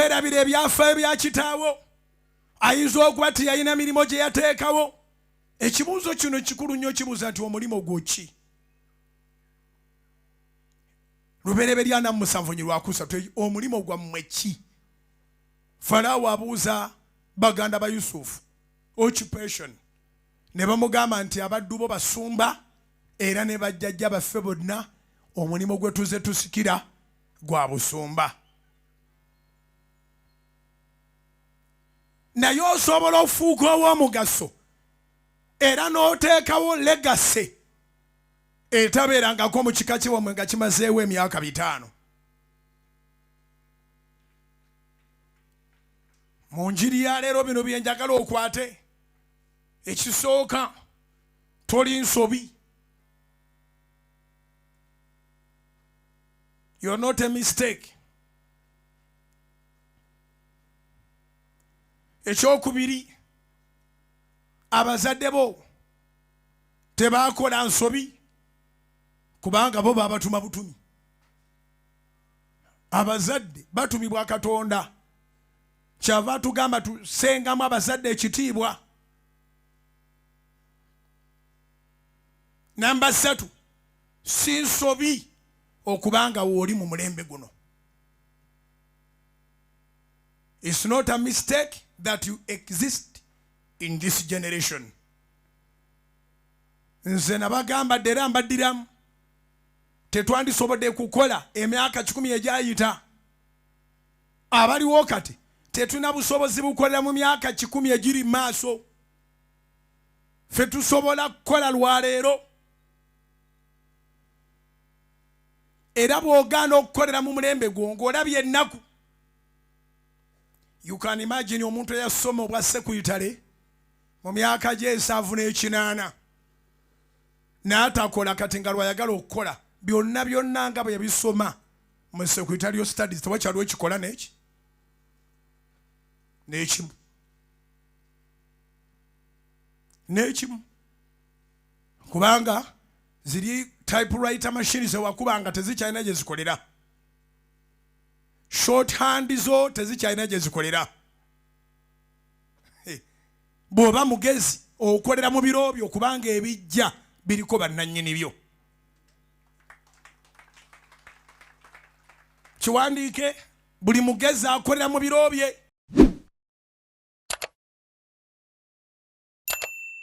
Weerabira ebyafaayo bya kitaawo. Ayinza okuba teyalina mirimu gye yateekawo. Ekibuuzo kino kikulu nnyo, kibuuza nti omulimu gwo ki? Lubereberye 47 lwakusatu, omulimu gwammwe ki? Falaawo abuuza baganda ba Yusufu occupation, ne bamugamba nti abaddu bo basumba era ne bajjajja baffe bonna omulimu gwe tuze tusikira gwa busumba. Naye osobola okufuuka ow'omugaso era n'oteekawo legacy etabeerangako mu kika kyewammwe nga kimazeewo emyaka 5. Mu njiri ya leero bino bye njagala okwate. Ekisooka, toli nsobi. You're not a mistake. Ekyokubiri, abazadde bo tebakola nsobi kubanga bo babatuma butumi. Abazadde batumibwa Katonda, kyava tugamba tusengamu abazadde ekitiibwa. Namba 3, si nsobi okubanga wooli mu mulembe guno. It's not a mistake that you exist in this generation. Nze nabagamba dde era mbaddiramu, tetwandisobodde kukola emyaka 100 egyayita. Abaliwo kati tetulina busobozi bukolera mu myaka 100 egiri mu maaso. Ffe tusobola kukola lwaleero. Era bw'ogaana okukolera mu mulembe gwo ng'olabye ennaku. You can imagine omuntu eyasoma obwa sekuritale mu myaka gy'ensanvu n'enkinaana n'atakola, kati nga lwayagala okukola byonna byonna nga bwe yabisoma mu secretarial studies, tewakyaliwo ekikola n'eki n'ekimu n'ekimu, kubanga ziri typewriter machine zewakubanga tezikyalina gye zikolera, shorthand zo tezikyalina gye zikolera. Bw'oba mugezi okolera mu biro byo, kubanga ebijja biriko bannannyini byo. Kiwandiike, buli mugezi akolera mu biro bye.